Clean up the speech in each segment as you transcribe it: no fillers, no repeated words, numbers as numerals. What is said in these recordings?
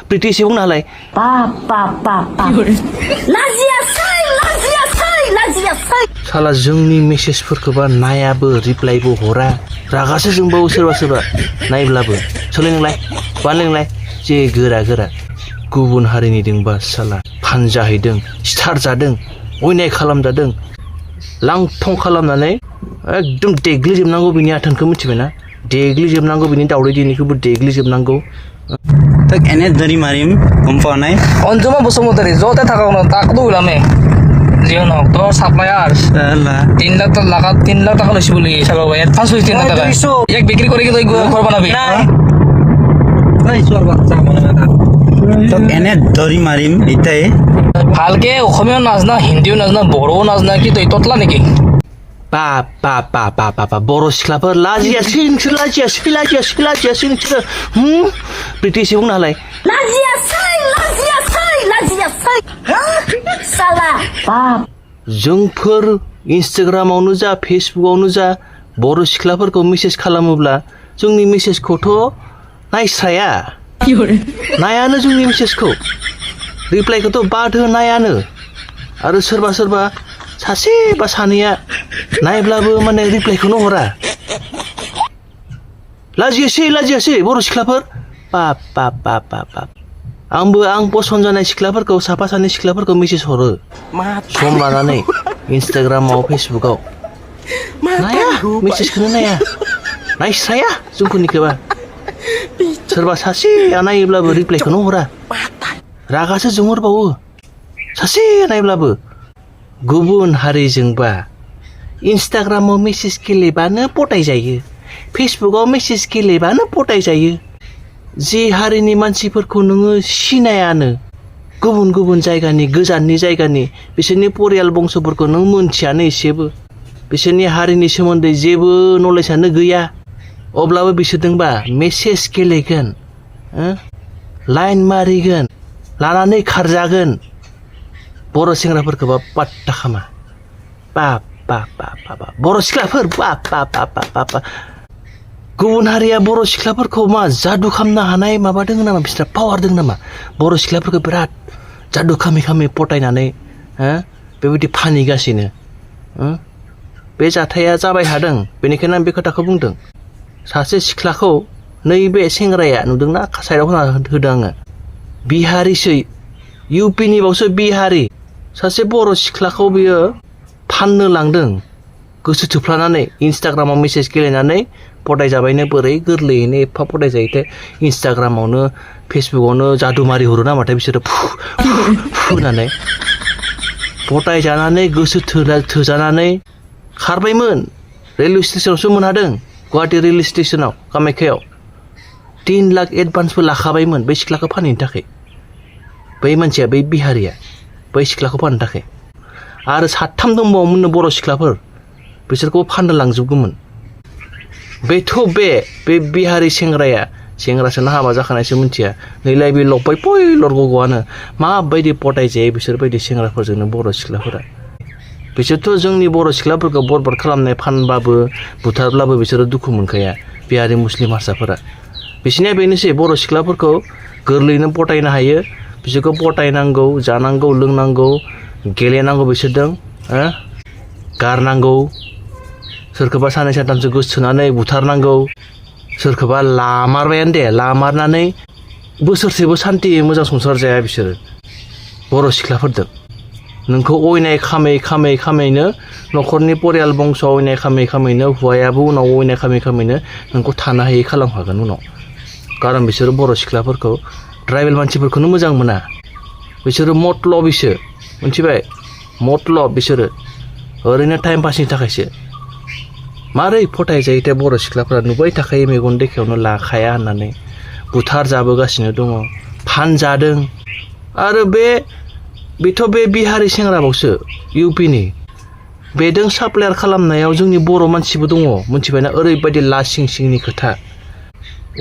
pretty एसे बुंना होलाय साला जोंनि मेसेजफोरखौबा नायाबो रिप्लाइबो हरा रागासो जोंबावो सोरबा सोरबा नायब्लाबो सोलाय नोंलाय जे गोरा गुबुन हारिनि दोंबा साला फानजाहैदों स्टार जादों अयनाय खालामजादों लांथं खालामनानै एकदम देग्लिजोबनांगौ बिनि आथोनखौ मिथिबायना देग्लिजोबनांगौ बिनि दावदै दैनिखौबो देग्लिजोबनांगौ tak enet dari marim komponai অঞ্জুমা বসুমতারি যতে থাকা তাকতো ওলামে যিয়ন হোক তোর সাপ্লায়ার salah 3 লাখ টাকা লইছি বলি সাবা ভাই অ্যাডভান্স হইছে 3 লাখ টাকা এক বিক্রি করে কি তুই ঘর বানাবি নাই চোর বাচ্চা মনে না tak enet dari marim itai ভালকে অসমীয়া নাজনা হিন্দীও নাজনা বড়ও নাজনা কি তুই ততলা নেকি पा बर' सिख्लाफोर लाजियासै नोंसोर लाजियासै नोंसोर प्रिटि एसे बुंना होलाय जोंफोर इन्सटाग्रामावनो जा फेसबुकआवनो जा बर' सिख्लाफोरखौ मेसेज खालामोब्ला जोंनि मेसेजखौथ' नायस्राया नायानो जोंनि मेसेजखौ रिप्लाइखौथ' बाद हो नायानो आरो सोरबा सासे बा सानैया नायब्लाबो माने रिप्लाइखौनो हरा लाजियासै बर' सिख्लाफोर आं पसन्द जानाय सिख्लाफोरखौ साफा सानै सिख्लाफोरखौ मेसेज हरो सम लानानै इन्सटाग्रामाव फेसबुकआव नाया मेसेजखौनो नायस्राया जोंफोरनिखौबा सोरबा सासेया नायोब्लाबो रिप्लाइखौनो हरा रागासो जोंहरबावो सासे नायब्लाबो गुबुन हारिजोंबा इन्सटाग्रामाव मेसेज गेलेबानो पटायजायो फेसबुकआव मेसेज गेलेबानो पटायजायो जे हारिनि मानसिफोरखौ नोङो सिनायानो गुबुन जायगानि गोजाननि जायगानि बिसोरनि परियाल बंसफोरखौ नों मोनथियानो एसेबो बिसोरनि हारिनि सोमोन्दै जेबो नलेजआनो गैया अब्लाबो बिसोरजोंबा मेसेज गेलेगोन लाइन मारिगोन लानानै खारजागोन बर' सेंग्राफोरखौबा पात्ता खामा बर' सिख्लाफोर गुबुन हारिया बर' सिख्लाफोरखौ मा जादु खालामनो हानाय माबा दङ नामा बिस्रा पावार दङ नामा बर' सिख्लाफोरखौ बिराद जादु खामै पटायनानै बेबायदि फानहैगासिनो बे जाथाया जाबाय थादों बेनिखायनो आं बे खोथाखौ बुंदों सासे सिख्लाखौ नैबे सेंग्राया नुदोंना साइडआव होना होदों आङो बिहारिसो इउपिनि बावसो बिहारि सासे बर' सिख्लाखौ बियो फाननो लांदों गोसो थोफ्लानानै इन्सटाग्रामाव मेसेज गेलेनानै पटायजाबायनो बोरै गोरलैयैनो एफा पटायजायोथाय इन्सटाग्रामावनो फेसबुकआवनो जादुमारि हरो नामाथाय बिसोरो होनानै पटायजानानै गोसो थोजानानै खारबायमोन रेलवे स्टेसनावसो मोनहादों गुवाहाटि रेलवे स्टेसनाव कामाख्यायाव 3 लाख एडभान्सबो लाखाबायमोन बै सिख्लाखौ फानहैनो थाखाय बै मानसिया बै बिहारिया बै सिख्लाखौ फाननो थाखाय आरो 3 दंबावोमोननो बर' सिख्लाफोर बिसोरखौ फाननो लांजोबगौमोन बेथ' बे बिहारि सेंग्रासोना हाबा जाखानायसो मिथिया नैलाय बे लब्बाय पयलर गग'आनो माबायदि पटायजायो बिसोरबायदि सेंग्राफोरजोंनो बर' सिख्लाफोरा बिसोरथ' जोंनि बर' सिख्लाफोरखौ बरबाद खालामनाय फानबाबो बुथारब्लाबो बिसोरो दुखु मोनखाया बिहारि मुस्लिम हारसाफोरा बिसोरनिया बेनोसै बर' सिख्लाफोरखौ गोरलैयैनो पटायनो हायो बिसोरखौ पटायनांगौ जानांगौ लोंनांगौ गेलेनांगौ बिसोरजों गारनांगौ सोरखौबा सानै साथामसो गोसोथोनानै बुथारनांगौ सोरखौबा लामारबायानो दे लामारनानै बोसोरसेबो सान्थि मोजां संसार जाया बिसोरो बर' सिख्लाफोरजों नोंखौ अयनाय खामैनो न'खरनि परियाल बंस अयनाय खामैनो हौवायाबो उनाव अयनाय खामैनो नोंखौ थानो हायै खालामखागोन उनाव खारन बिसोरो बर' सिख्लाफोरखौ ट्राइबेल मानसिफोरखौनो मोजां मोना बिसोरो मतलबिसो मिथिबाय मतलब बिसोरो ओरैनो टाइम पासनि थाखायसो मारै फोथायजायोथाय बर' सिख्लाफोरा नुबाय थाखायो मेगन देखायावनो लाखाया होननानै बुथार जाबोगासिनो दङ फानजादों आरो बेथ' बे बिहारि सेंग्राबावसो इउपिनि बेदों साप्लायार खालामनायाव जोंनि बर' मानसिबो दङ मिथिबायना ओरैबायदि लासिं सिंनि खोथा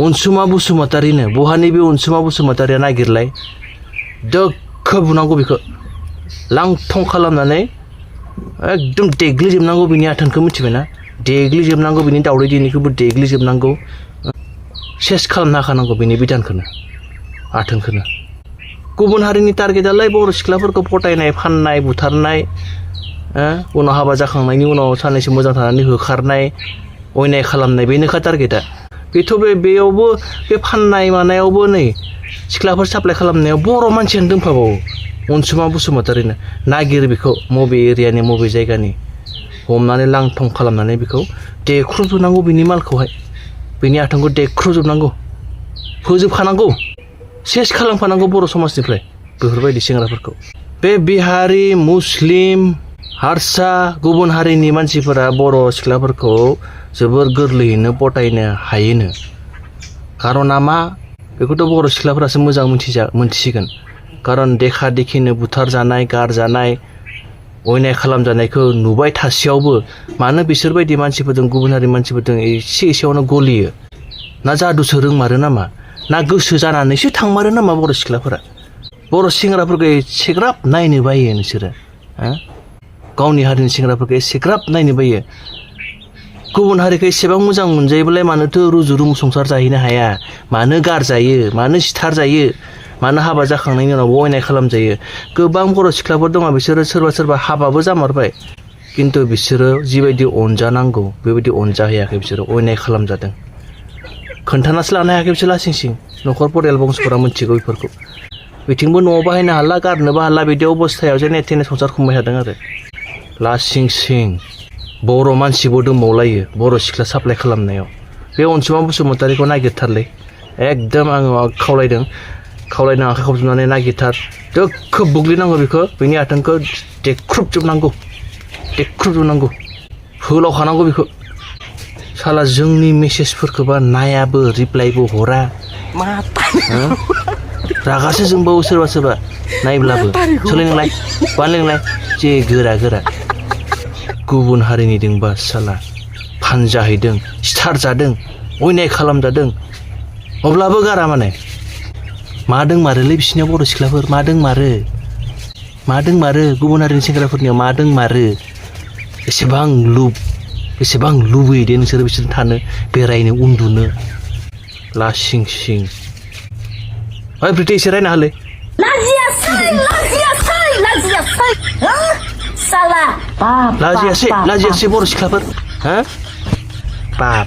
अनसुमा बसुमतारिनो बहानि बे अनसुमा बसुमतारिया नागिरलाय दोखो बुनांगौ बेखौ लांथं खालामनानै एकदम देग्लिजोबनांगौ बिनि आथोनखौ मिथिबायना देग्लिजोबनांगौ बिनि दावदै दैनिखौबो देग्लिजोबनांगौ सेस खालामना होखानांगौ बिनि बिधानखौनो आथोनखौनो गुबुन हारिनि टारगेटआलाय बर' सिख्लाफोरखौ फटायनाय फाननाय बुथारनाय उनाव हाबा जाखांनायनि उनाव साननैसो मोजां थानानै होखारनाय अयनाय खालामनाय बेनोखा टारगेटआ बेथ' बेयावबो बे फाननाय मानायावबो नै सिख्लाफोर साप्लाय खालामनायाव बर' मानसियानो दंफाबावो अनसुमा बसुमतारिनो नागिर बेखौ मबे एरियानि मबे जायगानि हमनानै लांथं खालामनानै बेखौ देख्रुबजोबनांगौ बिनि मालखौहाय बिनि आथोनखौ देख्रुबजोबनांगौ फोजोबखानांगौ सेस खालामखानांगौ बर' समाजनिफ्राय बेफोरबायदि सेंग्राफोरखौ बे बिहारि मुस्लिम हारसा गुबुन हारिनि मानसिफोरा बर' सिख्लाफोरखौ जोबोर गोरलैयैनो पटायनो हायोनो खारना मा बेखौथ' बर' सिख्लाफोरासो मोजां मोनथिसिगोन खारन देखा देखिनो बुथारजानाय गारजानाय अयनाय खालामजानायखौ नुबाय थासेयावबो मानो बिसोरबायदि मानसिफोरजों गुबुन हारिनि मानसिफोरजों एसे एसेयावनो गलियो ना जादुसो रोंमारो नामा ना गोसो जानानैसो थांमारो नामा बर' सिख्लाफोरा बर' सेंग्राफोरखौ एसेग्राब नायनो बायो नोंसोरो गावनि हारिनि सेंग्राफोरखौ एसेग्राब नायनो बायो गुबुन हारिखौ एसेबां मोजां मोनजायोब्लालाय मानोथो रुजु रुमु संसार जाहैनो हाया मानो गारजायो मानो सिथारजायो मानो हाबा जाखांनायनि उनावबो अयनाय खालामजायो गोबां बर' सिख्लाफोर दङ बिसोरो सोरबा सोरबा हाबाबो जामारबाय खिन्थु बिसोरो जिबायदि अनजानांगौ बेबायदि अनजाहैयाखै बिसोरो अयनाय खालामजादों खोन्थानासो लानो हायाखै बिसोर लासिं सिं न'खर परियाल बंसफोरा मिथिगौ बेफोरखौ बिथिंबो न'आव बाहायनो हाला गारनोबो हाला बिदि अबस्थायाव जेने थेने संसार खुंबाय थादों आरो लासिं सिं बर' मानसिबो दंबावलायो बर' सिख्ला साप्लाय खालामनायाव बे अनसुमा बसुमतारिखौ नागिरथारलै एकदम आङो खावलायनो आखाइ खबजोबनानै नागिरथार दोखोब बुग्लिनांगौ बेखौ बेनि आथोनखौ देख्रुबजोबनांगौ फोलावखानांगौ बेखौ साला जोंनि मेसेजफोरखौबा नायाबो रिप्लायबो हरा रागासो जोंबावो सोरबा सोरबा नायब्लाबो सोलायनोलाय बानलोंलाय जे गोरा गुबुन हारिनि दोंबा साला फानजाहैदों सिथारजादों अयनाय खालामजादों अब्लाबो गारा माने मा दोंमारोलै बिसिनियाव बर' सिख्लाफोर मा दोंमारो गुबुन हारिनि सेंग्राफोरनियाव मा दोंमारो एसेबां लुबैयो दे नोंसोरो बिसोर थानो बेरायनो उन्दुनो लासिं सिं ओइ प्रिति एसे रायना होलै लाजियासै बर' सिख्लाफोर बाप